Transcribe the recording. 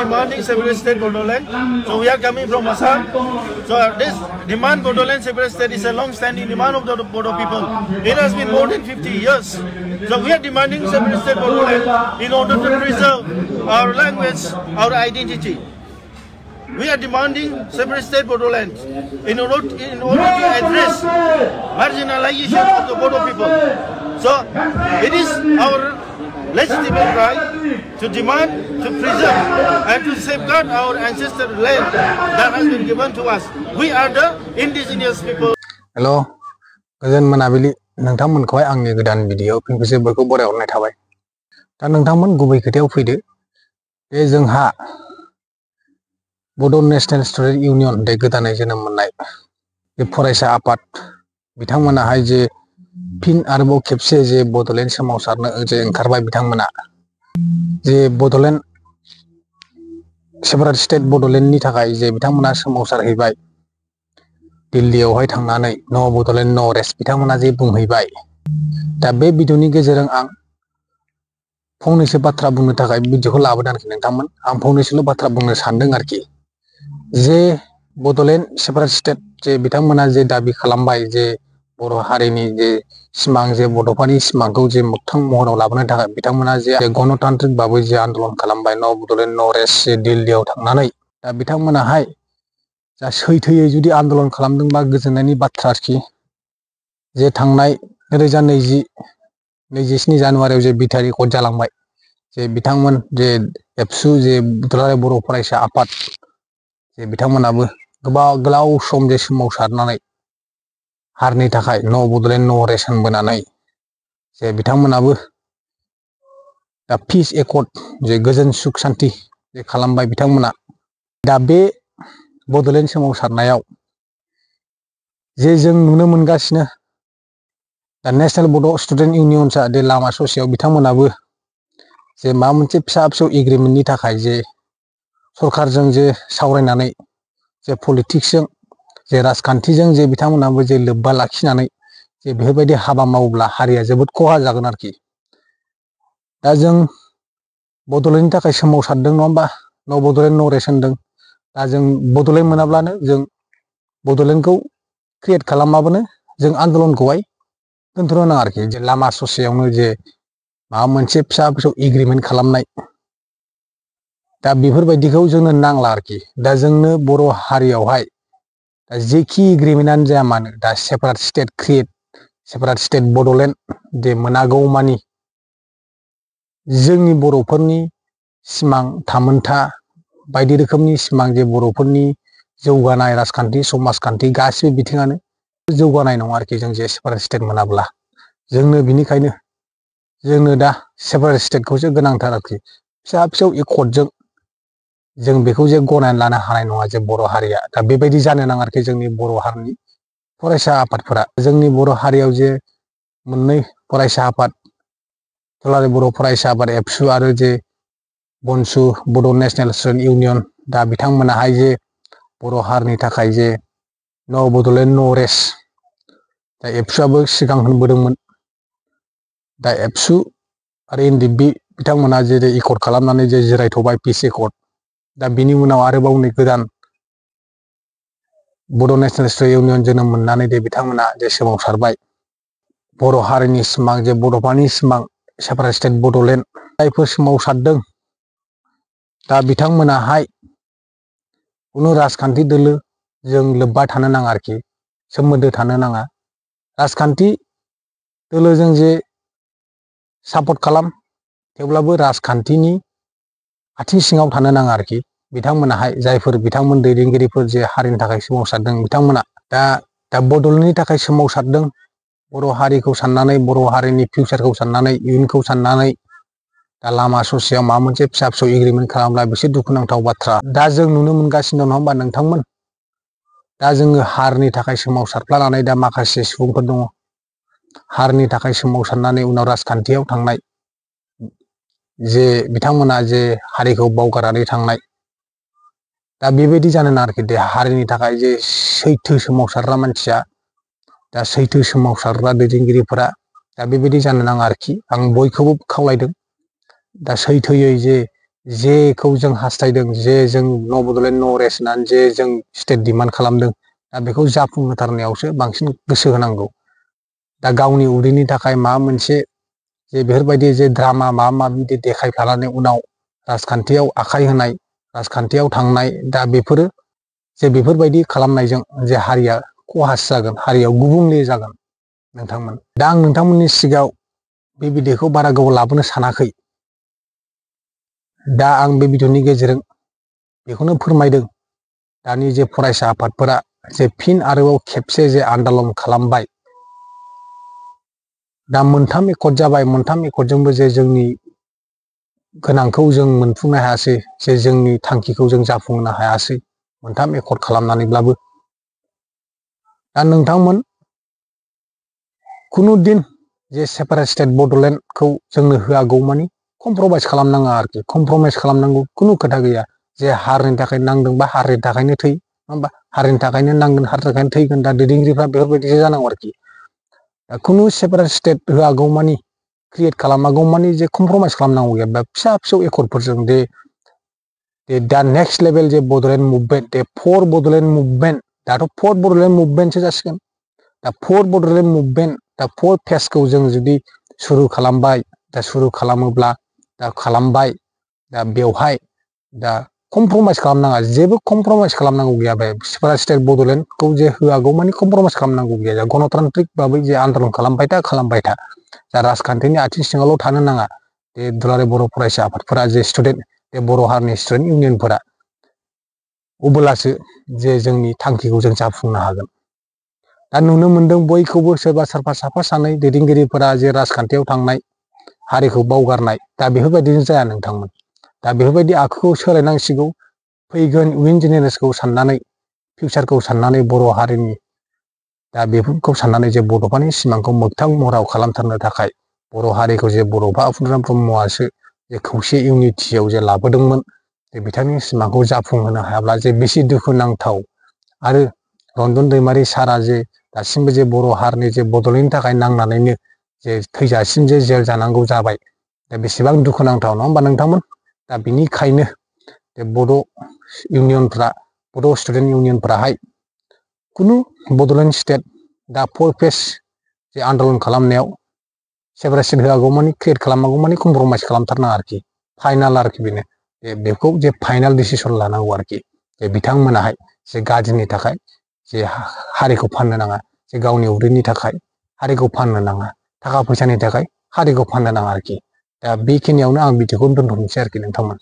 demanding separate state Bodoland. So we are coming from Assam. So this demand Bodoland separate state is a long-standing demand of the Bodo people. It has been more than 50 years. So we are demanding separate state Bodoland in order to preserve our language, our identity. We are demanding separate state Bodoland in order to address marginalization of the Bodo people. So it is our legitimate right to demand, to preserve and to safeguard our ancestral land that has been given to us. We are the indigenous people. Hello, गोजोन मोनाबिलि नोंथांमोनखौहाय आंनि गोदान video फिन खेबसे बयखौ बरायहरनाय थाबाय। दा नोंथांमोन गुबै खोथायाव फैदो जे जोंहा बड' नेशनेल स्टुडेन्ट इउनियन दे गोदानै जोनोम मोननाय जे फरायसा आफाद बिथांमोनाहाय जे फिन आरोबाव खेबसे जे बड'लेण्ड सोमावसारनो जे ओंखारबाय बिथांमोना जे बड'लेण्ड सेपारेट स्टेट बड'लेण्डनि थाखाय जे बिथांमोना सोमावसारहैबाय दिल्लीयावहाय थांनानै न' बड'लेण्ड न' रेस्ट बिथांमोना जे बुंहैबाय। दा बे भिडिअनि गेजेरजों आं फंनैसो बाथ्रा बुंनो थाखाय भिडिअखौ लाबोदों आरोखि नोंथांमोन। आं फंनैसोल' बाथ्रा बुंनो सानदों आरोखि जे बड'लेण्ड सेपारेट स्टेट जे बिथांमोना जे दाबि खालामबाय जे बर' हारिनि जे सिमां जे बड'फानि सिमांखौ जे मोगथां महराव लाबोनो थाखाय बिथांमोना जे गणतान्त्रिक भाबै जे आन्दलन खालामबाय न' बड'लेण्ड न' रेस्ट जे दिल्लीयाव थांनानै दा बिथांमोनाहाय जा सैथोयै जुदि आन्दलन खालामदोंबा गोजोननायनि बाथ्रा आरोखि जे थांनाय 2027 जानुवारियाव जे बिटिआर एकर्ड जालांबाय जे बिथांमोन जे एबसु जे दुलाराय बर' फरायसा आफाद जे बिथांमोनाबो गोलाव सम जे सोमावसारनानै हारिनि थाखाय न' बड'लेण्ड न' रेस्ट होनबोनानै जे बिथांमोनाबो दा पिस एकर्ड जे गोजोन सुख सान्ति जे खालामबाय बिथांमोना। दा बे बड'लेण्ड सोमावसारनायाव जे जों नुनो मोनगासिनो दा नेशनेल बड' स्टुडेन्ट इउनियनसा दे लामा ससेयाव बिथांमोनाबो जे माबा मोनसे फिसा फिसौ एग्रिमेन्टनि थाखाय जे सरकारजों जे सावरायनानै जे पलिटिक्सजों जे राजखान्थिजों जे बिथांमोनाबो जे लोब्बा लाखिनानै जे बेफोरबायदि हाबा मावोब्ला हारिया जोबोद खहा जागोन आरोखि। दा जों बड'लेण्डनि थाखाय सोमावसारदों नङा होमबा न' बड'लेण्ड न' रेस्ट होनदों। दा जों बड'लेण्ड मोनाब्लानो जों बड'लेण्डखौ क्रिएट खालामाबानो जों आन्दलनखौहाय दोनथ'नो नाङा आरोखि जे लामा ससेयावनो जे माबा मोनसे फिसा फिसौ एग्रिमेन्ट खालामनाय दा बेफोरबायदिखौ जोंनो नांला आरोखि। दा जोंनो बर' हारियावहाय दा जेखि एग्रिमेन्टआनो जाया मानो दा separate state create separate state Bodoland जे मोनागौ मानि जोंनि बर'फोरनि सिमां थामोनथा बायदि रोखोमनि सिमां जे बर'फोरनि जौगानाय राजखान्थि समाजखान्थि गासिबो बिथिङानो जौगानाय नङा आरोखि जों जे सेपारेट स्टेट मोनाब्ला। जोंनो बिनिखायनो जोंनो दा सेपारेट स्टेटखौसो गोनांथार आरोखि। फिसा फिसौ एकर्डजों जों बेखौ जे गनायनानै लानो हानाय नङा जे बर' हारिया। दा बेबायदि जानो नाङा आरोखि जोंनि बर' हारिनि फरायसा आफादफोरा। जोंनि बर' हारियाव जे मोननै फरायसा आफाद दुलाराय बर' फरायसा आफाद एबसु आरो जे बनसु बड' नेशनेल स्टुडेन्ट इउनियन दा बिथांमोनाहाय जे बर' हारिनि थाखाय जे न' बड'लेण्ड न' रेस्ट दा एबसुआबो सिगां होनबोदोंमोन। दा एबसु आरो एनडिएफबि बिथांमोना जे एकर्ड खालामनानै जे जिरायथ'बाय पिस एकर्ड। दा बिनि उनाव आरोबाव नै गोदान बड' नेशनेल स्टुडेन्ट इउनियन जोनोम मोननानै दे बिथांमोना जे सोमावसारबाय बर' हारिनि सिमां जे बड'फानि सिमां सेपारेट स्टेट बड'लेण्ड जायफोर सोमावसारदों दा बिथांमोनाहाय खुनु राजखान्थि दोलो जों लोब्बा थानो नाङा आरोखि सोमोन्दो थानो नाङा। राजखान्थि दोलोजों जे सापर्ट खालाम थेवब्लाबो राजखान्थिनि आथिं सिङाव थानो नाङा आरोखि बिथांमोनाहाय जायफोर बिथांमोन दैदेनगिरिफोर जे हारिनि थाखाय सोमावसारदों बिथांमोना दा बड'लेण्डनि थाखाय सोमावसारदों बर' हारिखौ साननानै बर' हारिनि फिउचारखौ साननानै इयुनखौ साननानै दा लामा ससेयाव माबा मोनसे फिसा फिसौ एग्रिमेन्ट खालामब्ला बेसे दुखुनांथाव बाथ्रा। दा जों नुनो मोनगासिनो दं नङा होमबा नोंथांमोन। दा जोङो हारिनि थाखाय सोमावसारफ्लानानै दा माखासे सुबुंफोर दङ हारिनि थाखाय सोमावसारनानै उनाव राजखान्थियाव थांनाय जे बिथांमोना जे हारिखौ बावगारनानै थांनाय दा बेबायदि जानो नाङा आरोखि दे हारिनि थाखाय जे सैथो सोमावसारग्रा मानसिया दा सैथो सोमावसारग्रा दैदेनगिरिफोरा दा बेबायदि जानो नाङा आरोखि। आं बयखौबो खावलायदों दा सैथोयै जे जेखौ जों हास्थायदों जे जों न' बड'लेण्ड न' रेस्ट होननानै जे जों स्टेट डिमान्ड खालामदों दा बेखौ जाफुंहोथारनायावसो बांसिन गोसो होनांगौ दा गावनि उदैनि थाखाय माबा मोनसे जे बेफोरबायदि जे ड्रामा माबा माबि देखायफ्लानानै उनाव राजखान्थियाव आखाइ होनाय राजखान्थियाव थांनाय दा बेफोरो जे बेफोरबायदि खालामनायजों जे हारिया खहासो जागोन हारियाव गुबुंले जागोन नोंथांमोन दा आं नोंथांमोननि सिगाङाव बे भिडिअखौ बारा गोबाव लाबोनो सानाखै दा आं बे भिडिअनि गेजेरजों बेखौनो फोरमायदों दानि जे फरायसा आफादफोरा जे फिन आरोबाव खेबसे जे आन्दालन खालामबाय दा मोनथाम एकर्ड जाबाय मोनथाम एकर्डजोंबो जे जोंनि गोनांखौ जों मोनफुंनो हायासै जे जोंनि थांखिखौ जों जाफुंहोनो हायासै मोनथाम एकर्ड खालामनानैब्लाबो दा नोंथांमोन खुनु दिन जे सेपारेट स्टेट बड'लेण्डखौ जोंनो होआगौमानि कमप्रमाइज खालामनाङा आरोखि कमप्रमाइज खालामनांगौ खुनु खोथा गैया जे हारिनि थाखाय नांदोंबा हारिनि थाखायनो थै नङा होमबा हारिनि थाखायनो नांगोन हारिनि थाखायनो थैगोन दा दैदेनगिरिफ्रा बेफोरबायदिसो जानांगौ आरोखि खुनु सेपारेट स्टेट होआगौमानि क्रिएट खालामागौमानि जे कमप्रमाइज खालामनांगौ गैया बा फिसा फिसौ एकर्डफोरजों दा नेक्स्ट लेभेल जे बड'लेण्ड मुभमेन्ट दे फर बड'लेण्ड मुभमेन्ट दाथ' फर्थ बड'लेण्ड मुभमेन्टसो जासिगोन दा फर्थ बड'लेण्ड मुभमेन्ट दा फर्थ फेजखौ जों जुदि सुरु खालामबाय दा सुरु खालामोब्ला दा खालामबाय दा बेवहाय दा कमप्रमाइज खालामनाङा जेबो कमप्रमाइज खालामनांगौ गैया बे सेपारेट स्टेट बड'लेण्डखौ जे होआगौमानि कमप्रमाइज खालामनांगौ गैया गणतान्त्रिक भाबै जे आन्दलन खालामबाय था जा राजखान्थिनि आथिं सिङावल' थानो नाङा बे दुलाराय बर' फरायसा आफादफोरा जे स्टुडेन्ट बे बर' हारिनि स्टुडेन्ट इउनियनफोरा अब्लासो जे जोंनि थांखिखौ जों जाफुंनो हागोन दा नुनो मोनदों बयखौबो सोरबा साफा सानै दैदेनगिरिफोरा जे राजखान्थियाव थांनाय हारिखौ बावगारनाय दा बेफोरबायदिनो जाया नोंथांमोन दा बेफोरबायदि आखुखौ सोलायनांसिगौ फैगोन इयुन जेनेरेसनखौ साननानै फिउचारखौ साननानै बर' हारिनि दा बेफोरखौ साननानै जे बड'फानि सिमांखौ मोगथां महराव खालामथारनो थाखाय बर' हारिखौ जे बड'फा उपेन्द्र ब्रह्मआसो जे खौसे इउनिटियाव जे लाबोदोंमोन जे बिथांनि सिमांखौ जाफुंहोनो हायाब्ला जे बेसे दुखुनांथाव आरो रन्जन दैमारि सारा जे दासिमबो जे बर' हारिनि जे बड'लेण्डनि थाखाय नांनानैनो जे थैजासिम जे जेल जानांगौ जाबाय दा बेसेबां दुखुनांथाव नङा होमबा नोंथांमोन दा बिनिखायनो जे बड' इउनियनफ्रा बड' स्टुडेन्ट इउनियनफ्राहाय खुनु बड'लेण्ड स्टेट दा फर फेज जे आन्दलन खालामनायाव सेपारेसन होआगौमानि क्रिएट खालामागौमानि कमप्रमाइज खालामथारनाङा आरोखि फाइनाल आरोखि बेनो बेखौ जे फाइनाल डिसिसन लानांगौ आरोखि जे बिथांमोनाहाय जे गादिनि थाखाय जे हारिखौ फाननो नाङा जे गावनि उदैनि थाखाय हारिखौ फाननो नाङा थाखा फैसानि थाखाय हारिखौ फाननो नाङा आरोखि दा बेखिनियावनो आं भिडिअखौ दोनथ'नोसै आरोखि नोंथांमोन